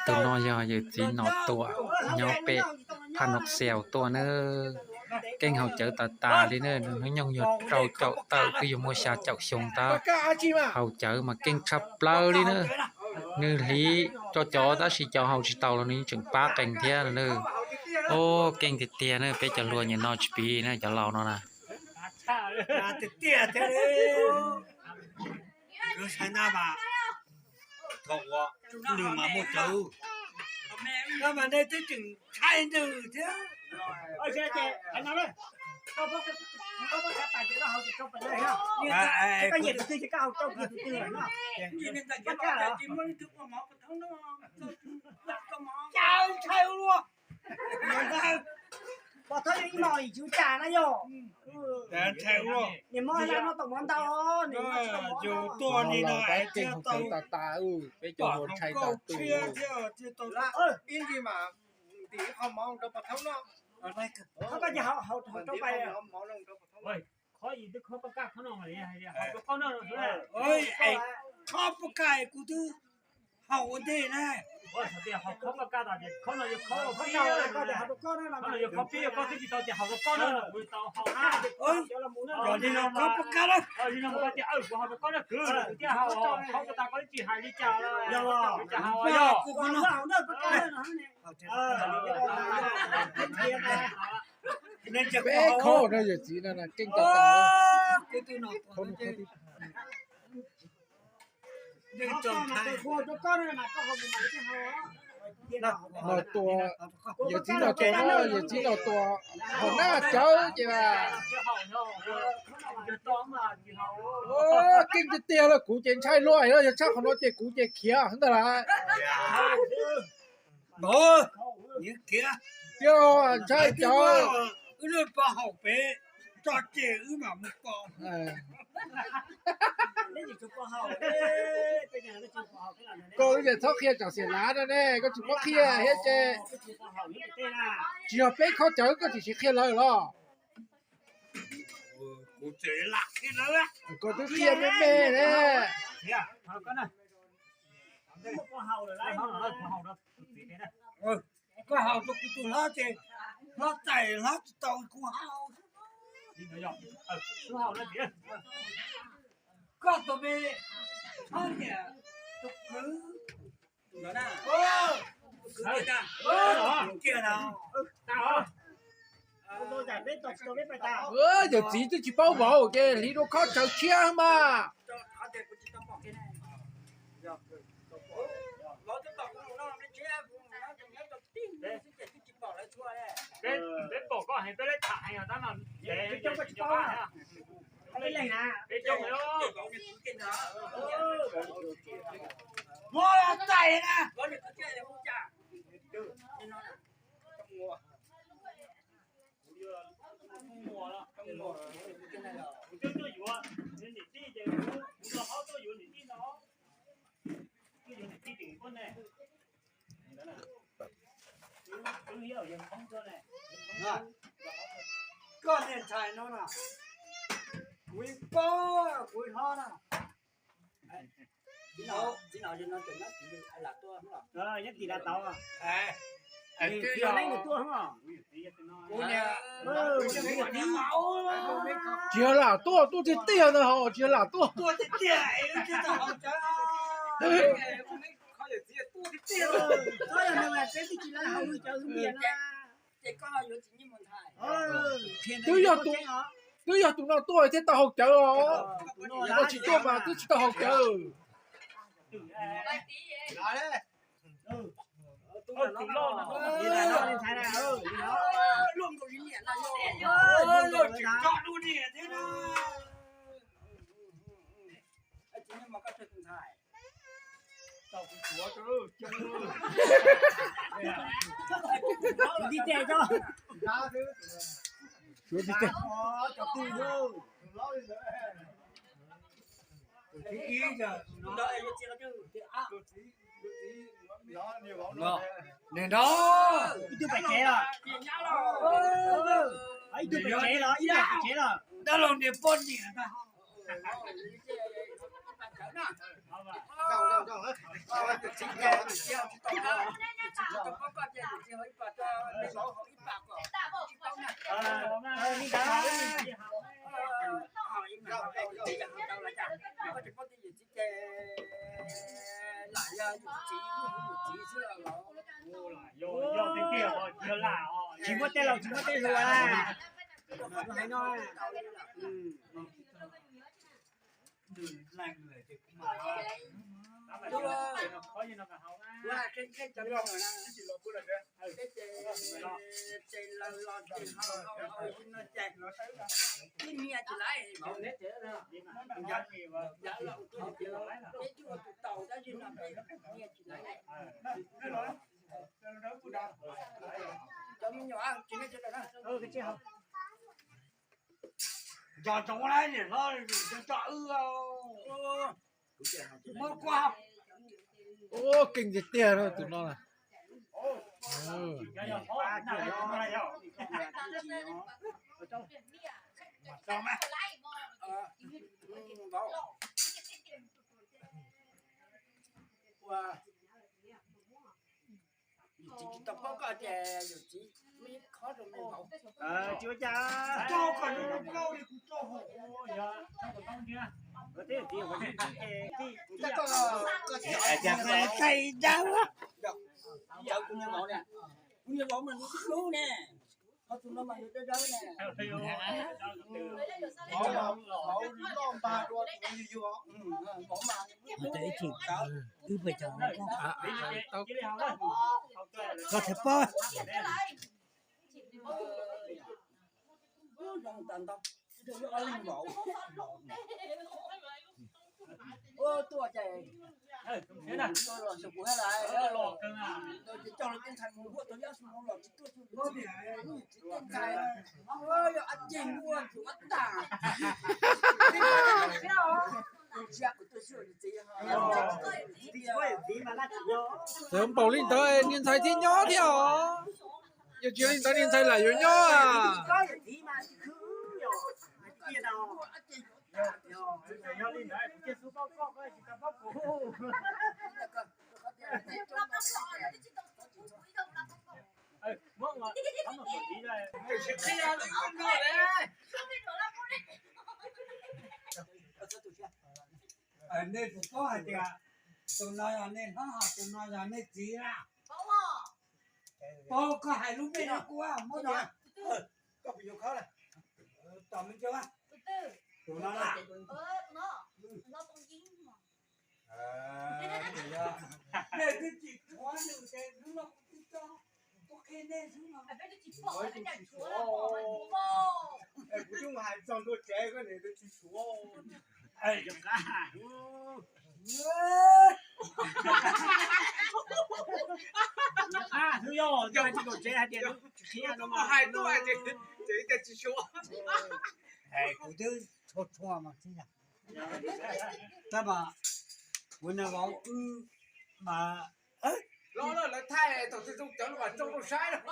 Tus no yog yawm txiv Nom Tuam nyob pem Phaj Noj Xiaus tuaj na. Keej haus cawv tas tas li na, nws hnub nyoog yog rau caum tawm twb yuav muaj xya caum xyoo tab. Haus cawv mas keej tshaj plaws li na. Nws hliv rau cov tab sis cov haus tsis tau los nws yeej tseem pab qees thiab na. Os, keej tiag tiag na, peb cov hluas nyuam no tsis piv na, cov laus no na. Nws mas muaj cawv, mas nej twb tseem ntshai nws thiab. Ntshai ua luaj. Pov thawj ib mos yim cuv cas na yog? Ntshai ua luaj. Niam mos no tau mov ntau, yus tuaj li no es thiaj tau tas tas, peb cov hluas ntshai tas tas. Ib ntsis mas ntim qho mov rau pov thawj no. Qhov ko ces haus rau pais. Qhov yim twb khob pab kaj khob no, khob pab kaj kuv twb haus ua ntej na. Tias haus khob pab kaj tas ces khob no yog khob, khob no yog khob pib, koj twb tsis tau tias haus rau koj na, kuv tau haus na. Yog li no khob pab kaj na. Li no mus koj tias kuv haus rau koj na, kwv, kuv thiaj haus, khob pab kaj koj twb tsis hais li cas, li cas haus yog. Peb khob no yawm txiv no keej tas tas. Nom Tuam, yawm txiv Nom Tuam no, yawm txiv Nom Tuam haus nab cawv ces keej tiag tiag los kuv ces ntshai luaj, yog tshaj qhov no ces kuv ces khiav ntag lawm. Tiag, ntshai cawv. Wb lub pov haum pem tso ces wb mam mus pom. Koj wb ces txhob qhia tsam xiam lav no ne, koj tsis muab qhia thiab ces. Tsis yog peb khob cawv koj tseem siv qhia lawv los? Koj twb qhia me me ne. Koj haus rau kuv tus hlob ces hlob txais hlob tsis tau kuv haus. Koj tus me txhob niam tus kwv, tus kwv kiag no. Yawm txiv twb tsis paub vauv ces hliv rau khob tsawv tshiab mas. Peb pom koj heev, peb leb tham heev tab no. Peb coob heev. Muab txais na. Kuv tuaj yuav niam tij ces kuv los ho tuaj yuav niam tij no. Tuaj yuav niam tij ces kuv poj niam. Koj niag ntxhais no na, kuv yeej paub kuv hlob na. Nyob tim lav tau, nws tuaj. Tsis yog lam tuaj, tuaj tiag tiag ntag hos, tsis yog lam tuaj. Twb yog tus, twb yog tus no tuaj thiaj tau haus cawv os. Tus no tsis tuaj mas twb tsis tau haus cawv. Suav tib teg. Niag nrog ib tug pem tsev los, ib tug pem tsev los, ib tug pem tsev los. Dab laug niag poj niam ntag. Tsis muaj tej laus tsis muaj tej hluas. Nco ntsoov na, niam hlob, nco nco wb. Muab kuaj. Ua keej tiag tiag tus no na. Koj thiaj paub. Txawm npaum li ntawd niag ntxhais thiaj nyob thiab os. Yog tsis li ntawd niag ntxhais lam yuav nyob. Nej puas paub hais tias tus no yog nej hlob, tus no yog nej txiv na? Paub, koj hais lub npe no kuv muab no. Koj puas yuav khawb lawm? Tom me ntsis, tus no na. Nej twb tsis tshuav nws ces hnub no kuv twb coj tuaj qhia nej xwb no. Kuv twb hais txog ntua tsev koj niam twb tsis tshuav. Hais tuaj ces tsis tshuav. Kuv twb tshuav tshuav mas tsis yog. Tab mas kuv nag vauv wb mas los lawv thaij thaum twg zoo cov los mas tsoo rau saib.